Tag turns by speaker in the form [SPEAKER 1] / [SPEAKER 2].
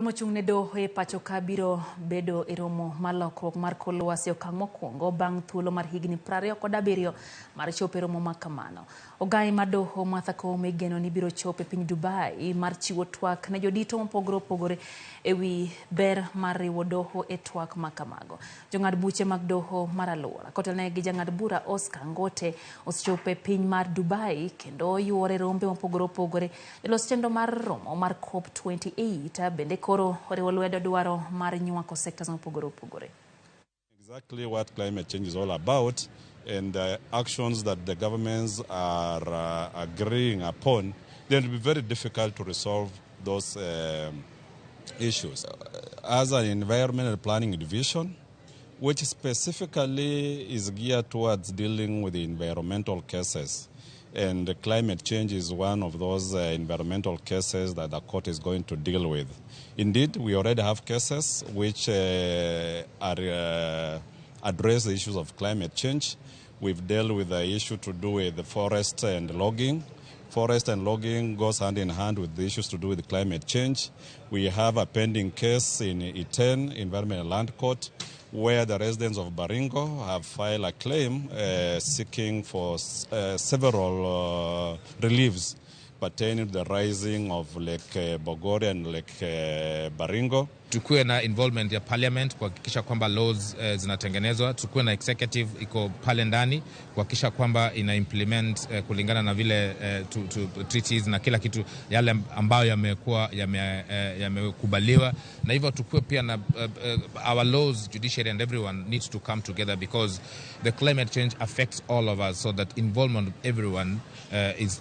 [SPEAKER 1] Mochung' ne doho e pacho ka biro bedo e romo mar lokruok mar kor lwasi e okang' mokwongo bang' thuolo mar higni 27 mar chopo e romo ma kamano. Ogai mar doho Martha Koome igeno ni biro chopo e piny Dubai mar chiwo twak ne jodito mopogore opogore e wi ber mar riwo doho e twak ma kamago. Jong'ad buche mag doho mar alwora kotelnegi gi jang'ad bura Oscar Angote osechopo e piny mar Dubai kendo yuore rombe mopogore opogore. Jolos chenro mar romo mar COP28 bende koro oriwo lwedo dwaro mar nywako sectors mopogore opogore.
[SPEAKER 2] Exactly what climate change is all about and the actions that the governments are agreeing upon, then it will be very difficult to resolve those issues. As an environmental planning division, which specifically is geared towards dealing with the environmental cases, and climate change is one of those environmental cases that the court is going to deal with. Indeed, we already have cases which are address the issues of climate change. We've dealt with the issue to do with the forest and logging. Forest and logging goes hand in hand with the issues to do with climate change. We have a pending case in Iten, Environment and Land Court, where the residents of Baringo have filed a claim seeking for several reliefs pertaining to the rising of Lake Bogoria and Lake Baringo.
[SPEAKER 3] Tukuwe na involvement ya parliament kuhakikisha kwamba laws zinatengenezwa. Tukuwe na executive iko pale ndani kuhakikisha kwamba ina implement kulingana na vile treaties na kila kitu yale ambayo yamekuwa yamekubaliwa, na hivyo tukuwe pia na our laws, judiciary and everyone needs to come together because the climate change affects all of us, so that involvement of everyone is